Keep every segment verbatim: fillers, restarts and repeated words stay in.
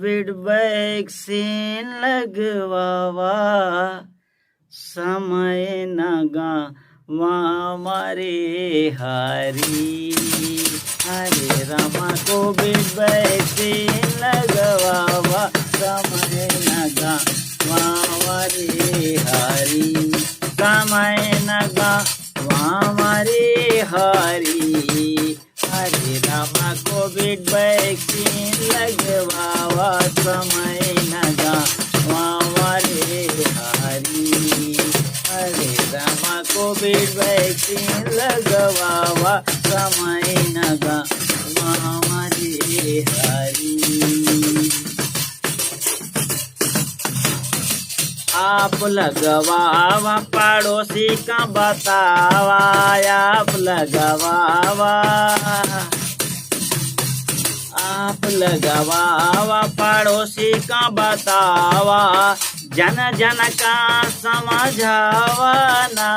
कोविड वैक्सीन लगवावा, समय न गवावा रे हरी। हरे रामा कोविड वैक्सीन लगवावा, समय न गवावा रे हरी। समय न गवावा रे हरी। हरे रामा कोविड वैक्सीन लगवावा, समय न गवावा रे हरी। हरे रामा कोविड वैक्सीन लगवावा, समय न गवावा रे हरी। आप लगवावा, पड़ोसी का बतावा, आप लगवावा, आप लगवावा, पड़ोसी का बतावा, जन जन का समझावा ना।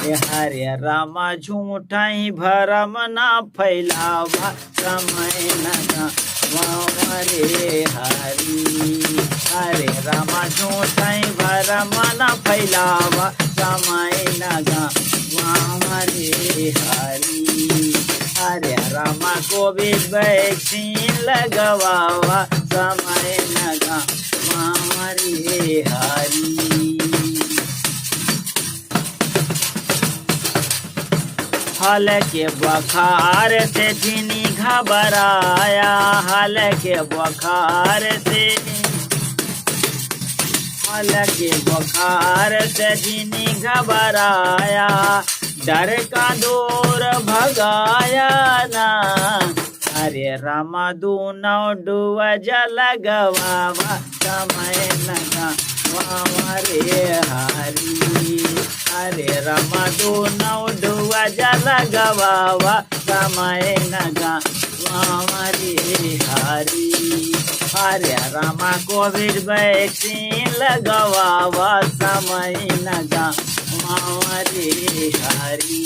ए हरे रामा झूठा ही भरम ना फैलावा, समय न गवावा रे हरी। हरे रामा झूठा ही भरम न फैलावा, समय न गवावा रे हरी। हरे रामा कोविड वैक्सीन लगवावा, समय न गवावा रे हरी। हल्के बुखार से जिनी घबराया, हल्के बुखार से, हल्के बुखार से जिनी घबराया, डर का दूर भगाया ना। हरे रामा दूनौ डोज लगवावा, समय न गवावा रे हरी। हरे रामा दूनौ डोज लगवावा, समय न गवावा रे हरी। हरे रामा कोविड वैक्सीन लगवावा, समय न गवावा रे हरी।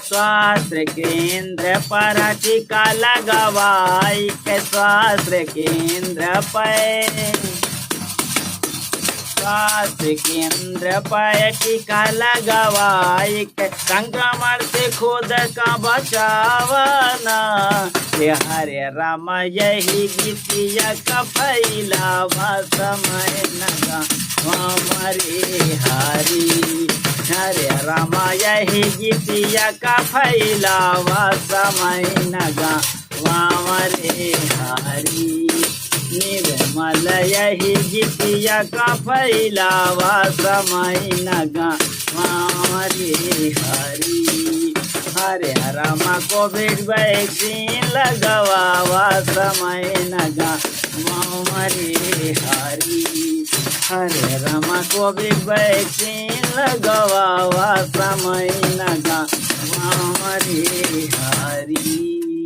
स्वास्थ्य केंद्र पर टीका लगवाई के, स्वास्थ्य केंद्र पर, स्वास्थ्य केंद्र पर टीका लगवाई के, संक्रमण से खुद का बचावा ना। ए हरे रामा यही गीतिया का फैलावा, समय न गवावा रे हरी। हरे रामा यही गीतिया का फैलावा, समय न गवावा रे हरी। निर्मल यही गीतिया का फैलावा, समय न गवावा रे हरी। हरे रामा कोविड वैक्सीन लगवावा, समय न गवावा रे हरी। हरे रामा कोविड वैक्सीन लगवावा, समय न गवावा रे हरी।